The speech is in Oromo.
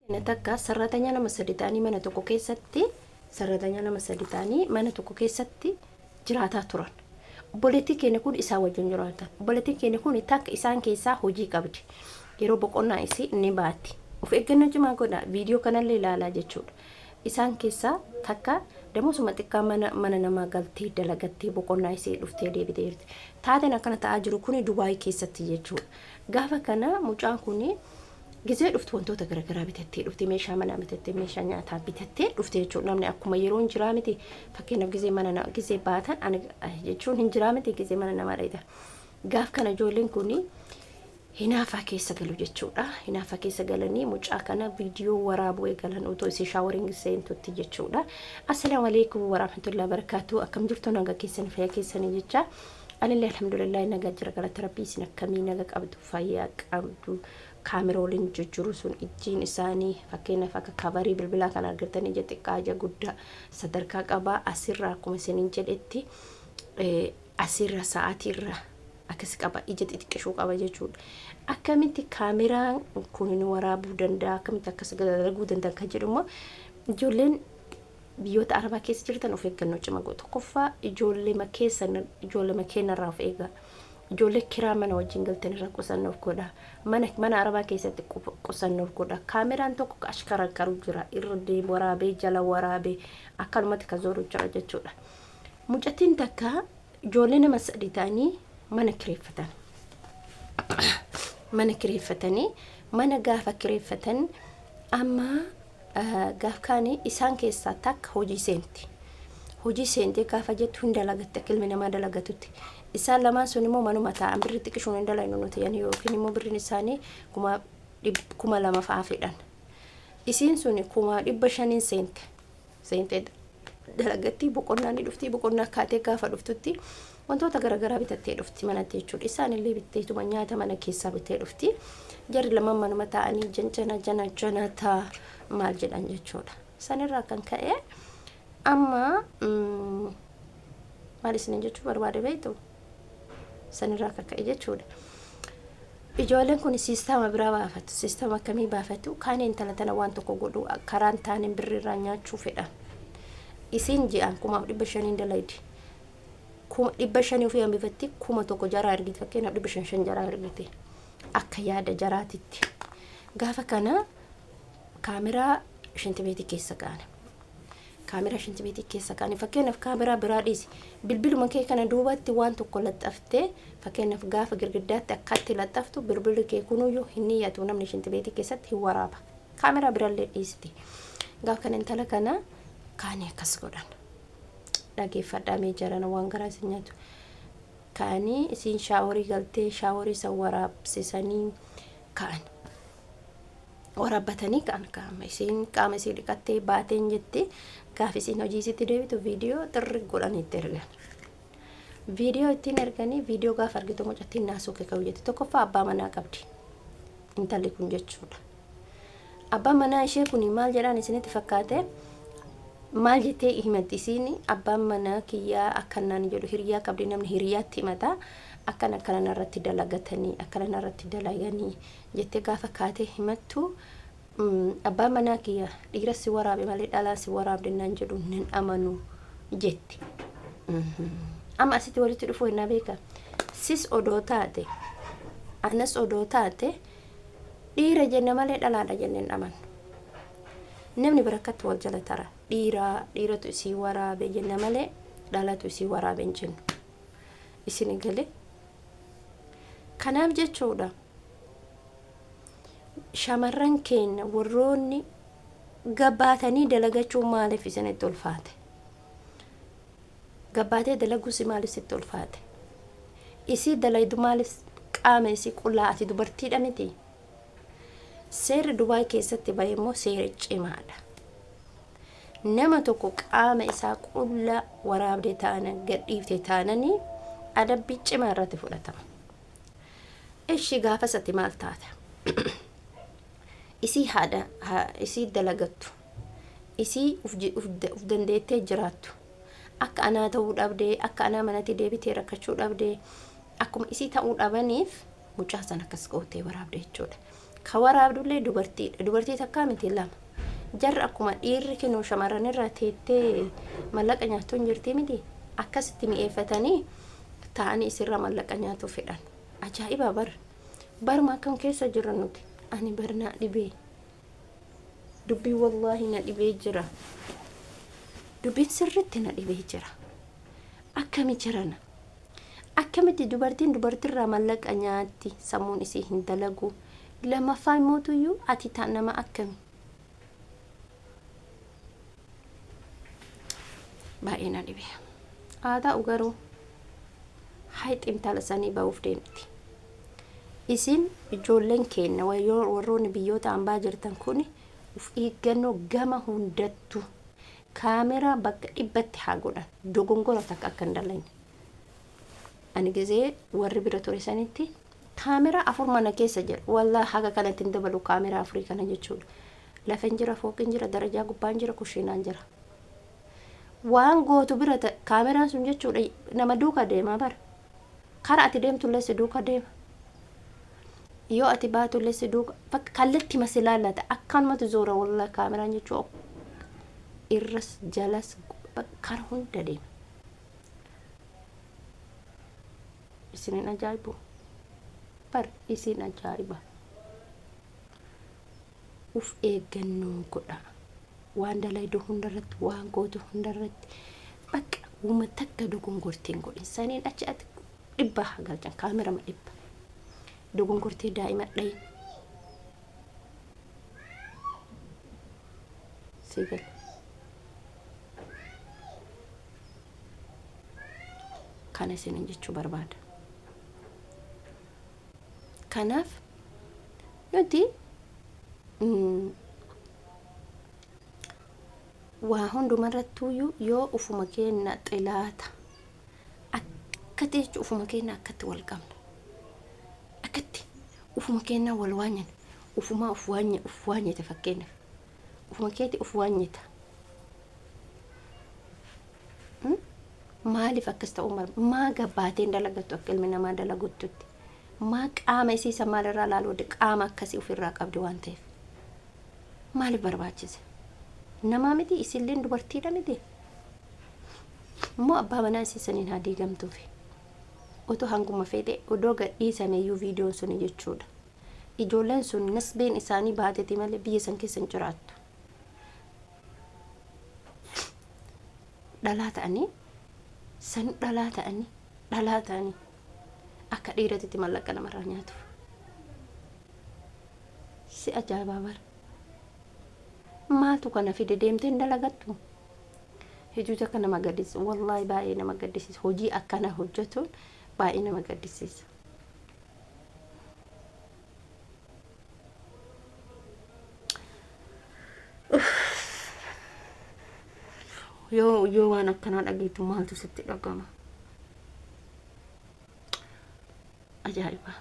Takka sarratanyaa nama sadi ta'anii mana tokko keessatti, sarratanyaa nama sadi ta'anii mana tokko keessatti jiraataa turan. Obboleettiin keenya kun isaan wajjin jiraatan. Obboleettiin keenya kun takka isaan keessaa hojii qabdi. Yeroo boqonnaa isii ni baatti. Of eeggannoo cimaa godha. Viidiyoo kanallee ilaalaa jechuudha. Isaan keessaa takka damoosuma xiqqaa mana namaa galtee dalagattee boqonnaa isii dhuftee deebitee jirti. Taateen akkana ta'aa jiru kuni Dubaay keessatti jechuudha. Gaafa kana mucaan kuni gizee dhuftu wantoota garaagaraa bitattee dhufte, meeshaa manaa bitattee, meeshaa nyaataa bitattee dhufte jechuudha. Namni akkuma yeroo hin jiraa miti, fakkeenyaaf gizee mana gizee baatan ani jechuun hin jiraa miti, gizee mana namaa dheeta. Gaaf kana ijoolleen kuni hinaafaa keessa galu jechuudha. Hinaafaa keessa galanii mucaa kana viidiyoo waraabuu eegalan otoo isii shower seentutti jechuudha. Assalaamu alaikum warahmatullahi wabarakatuh. Akkam jirtu? Nagaa keessanii, fayyaa keessanii jecha. Anillee alhamdulillah nagaa jira, galata Rabbii. Isin akkamii? Naga qabdu, fayyaa qabdu? Kaameraa waliin jijjiiru sun ijjiin isaanii fakkeenyaaf akka coverii bilbilaa kan argatanii ija xiqqaa, ija guddaa sadarkaa qabaa. Asirraa akkuma isiniin jedhetti asirra sa'aatiirra akkas qaba, ija xixiqqishuu qaba jechuudha. Akkamitti kaameraan kun waraabuu danda'a, akkamitti akkas dalaguu danda'a kan jedhu immoo ijoolleen biyyoota Arabaa keessa jirtan of eeggannoo cimaa godhu. Tokkoffaa ijoollee keessa, ijoollee keenyarraa of eegaa. Ijoollee kiraa mana wajjin galtan irraa qusannoof godha. Mana Arabaa keessatti qusannoof godha. Kaameraan tokko ashkarankaru jira. Irra deemu waraabee, jala waraabee, akkanumatti kan zooru jira jechuudha. Mucattiin takka ijoollee nama sadi ta'anii mana kireeffatan. Mana kireeffatanii, mana gaafa kireeffatan amma gaaf kaanii isaan keessaa takka hojii seenti. Hojii seentee gaafa jettu hin dalagatte akka ilmi namaa dalagatutti. Isaan lamaan sun immoo manuma taa'an, birri xiqqishuun hin dalagnu nuti yani yookiin immoo birriin isaanii 2000 fa'aa fedhan. Isiin sun 500,000 seente. Seentee dalagatti, boqonnaa ni dhufti. Boqonnaa kaatee gaafa dhuftutti wantoota garaagaraa bitattee dhufti manatti jechuudha. Isaan illee bitteetuma nyaata mana keessaa bittee dhufti. Jarri lamaan manuma taa'anii janjana jana janataa maal jedhan jechuudha. Sanirraa kan ka'e amma maal isiniin jechuu barbaade beektu? Sanirraa kan ka'e jechuudha. Ijoolleen kun siistama biraa baafatu. Siistama akkamii baafatu? Kaan intala tana waan tokko godhu, karaan taaneen birriirraa nyaachuu fedhan. Isiin ji'aan 5,500 dalaydi. 500,000 ofii hambifatti, 1,000 jaraa ergiti, fakkeenyaaf 500 jaraa ergite. Akka yaada jaraatitti. Gaafa kana kaameraa shintibeetii keessa kaa'an. Kaameraa shintibeetii keessa kaa'an, fakkeenyaaf kaameraa biraa dhiisi. Bilbiluma kee kana duubatti waan tokko laxxaftee, fakkeenyaaf gaafa girgiddaatti akkatti laxxaftu, bilbilli kee kunuyyuu hin niyyatu, namni shintibeetii keessatti hin waraaba. Kaameraa birallee dhiisiti. Gaafa kana intala kana kaanii akkas godhan. Dhageeffadhaa mee jarana, waan garaa isin nyaatu. Ka'anii isiin showerii galtee showerii san waraabsisanii ka'an. Waraabbatanii ka'an. Qaama isiin qaama isii dhiqattee baateen jetti, gaafa isiin hojii isitti deebitu viidiyoo xirri godhanii itti ergan. Viidiyoo ittiin erganii, viidiyoo gaafa argitu mucattiin naasuu kee ka'u jetti. Tokkoffaa abbaa manaa qabdi. Intalli kun jechuudha. Abbaan manaa ishee kun maal jedhaan isinitti fakkaate? Maal jettee himatti isiin? Abbaan manaa kiyyaa akkanaan jedhu, hiriyaa qabdi, namni hiriyaatti himata. Akkana akkana narratti dalagatanii, akkana narratti dalaganii jettee gaafa kaatee himattu, abbaan manaa kiyya dhiira si waraabe malee dhalaa si waraabde naan jedhu nan amanu jetti. Amma asitti walitti dhufuu hin beeka. Sis odoo taate, anas odoo taate, dhiira jenne malee dhalaadha jenne hin amannu. Namni barakkatti wal jala tara. Dhiiraa dhiiratu isii waraabe jenna malee dhalatu isii waraabe hin jennu. Isin galee? Kanaaf jechuudha. Shamarran keenya warroonni gabbaatanii dalagachuu maaliif isinitti ulfaate? Gabbaatee dalaguus maaliif sitti ulfaate? Isii dalaydu maaliif qaama isii qullaa? Ati dubartiidha miti? Seerri Dubaay keessatti bahe immoo seera cimaadha. Nama tokko qaama isaa qullaa waraabdee taana, gadhiifte taananii, adabbii cimaa irratti fudhatama. Ishi gaafas ati maal taata? Isii haadha isii dalagattu, isii uf dandeettee jiraattu, akka anaa ta'uu dhabdee, akka anaa manatti deebitee rakkachuu dhabdee, akkuma isii ta'uu dhabaniif mucaa sana akkas gootee waraabde jechuudha. Ka waraabdullee dubartiidha. Dubartii takkaa miti lama. Jarri akkuma dhiirri kinoo shamarran irraa teettee mallaqa nyaattu hin jirtii miti. Akkasitti mi'eeffatanii taa'anii isirra mallaqa nyaatu fedhan. Ajaa'iba bar. Baruma akkam keessa jirra nuti. Ani bar na dhibee. Dubbiin wallaahi na dhibee jira. Dubbiin sirriitti na dhibee jira. Akkami jirana? Akkamitti dubartiin dubartirraa mallaqa nyaatti sammuun isii hin dalagu. Lammaffaa immootuyyuu ati ta nama akkami? Baay'ee na dhibe. Haa ta'u garuu hayxi intala sanii ba'uuf deemti. Isin ijoolleen keenya warroonni biyyoota ambaa jirtan kun uf eeggannoo gama hundattu kaameraa bakka dhibbatti haa godhan dogongora takka akka hin dalagne. Ani gizee warri bira ture sanitti kaameraa afur mana keessa jira. Wallaa haga kanatti hin dabalu kaameraa afurii kana jechuudha. Lafa hin jira, fooqiin jira, darajaa gubbaan jira, kushiinaan jira. Waan gootu bira kaameraan sun jechuudha nama duuka deema bara. Kara ati deemtullee si duuka deema. Yoo ati baatullee si duuka bakka kallattima si laallata akkanumatu zoora wallaa kaameraan jechuudha. Irras jalas kara hunda deema. Isinin ajaa'ibu. Bar isin ajaa'iba. Uf eeggannoo godha. Waan dalaydu hundarratti, waan gootu hundarratti bakka wuma takka dogongortee hin godhin. Saniin achi ati dhibba haa galchan kaamerama dhibba. Dogongortee daa'ima dhayin. Sii gala. Kana isinin jechuu barbaada. Kanaaf nuti waa hundumarrattuuyyuu yoo ufuma keenna xilaata akkatti jechuun ufuma keenna akkatti wal qabna. Akkatti ufuma keenna wal waanyan ufumaa uf waanye uf waanyete fakkeenyaaf ufuma keeti uf waanyeta. Maaliif akkas ta'uu maa gabbaateen dalagattu akka ilmi namaa dalaguttutti? Maa qaama isii isa maalirraa laaluu qaama akkasii ofirraa qabdi waan ta'eef. Maaliif barbaachise? Namaa miti isilleen dubartiidha miti. Immoo abbaa manaa isii saniin haa diigamtuufi. Otoo hanguma fedhe odoo gadhiisameyyuu viidiyoon suni jechuudha. Ijoolleen sun nasbeen isaanii baateti malee biyya san keessa hin jiraattu. Dhalaa ta'anii san dhalaa ta'anii dhalaa ta'anii akka dhiiratitti mallaqa namarraa nyaatu. Si ajaa'ibaa bara. Maaltu kana fide deemtee hin dalagattu? Hojii akka nama gaddisiisa. Wallaahi baay'ee nama gaddisiisa. Hojii akkana hojjetuun baay'ee nama gaddisiisa. Yoo waan akkanaa dhageettu maaltu sitti dhagama? Ajaa'iba.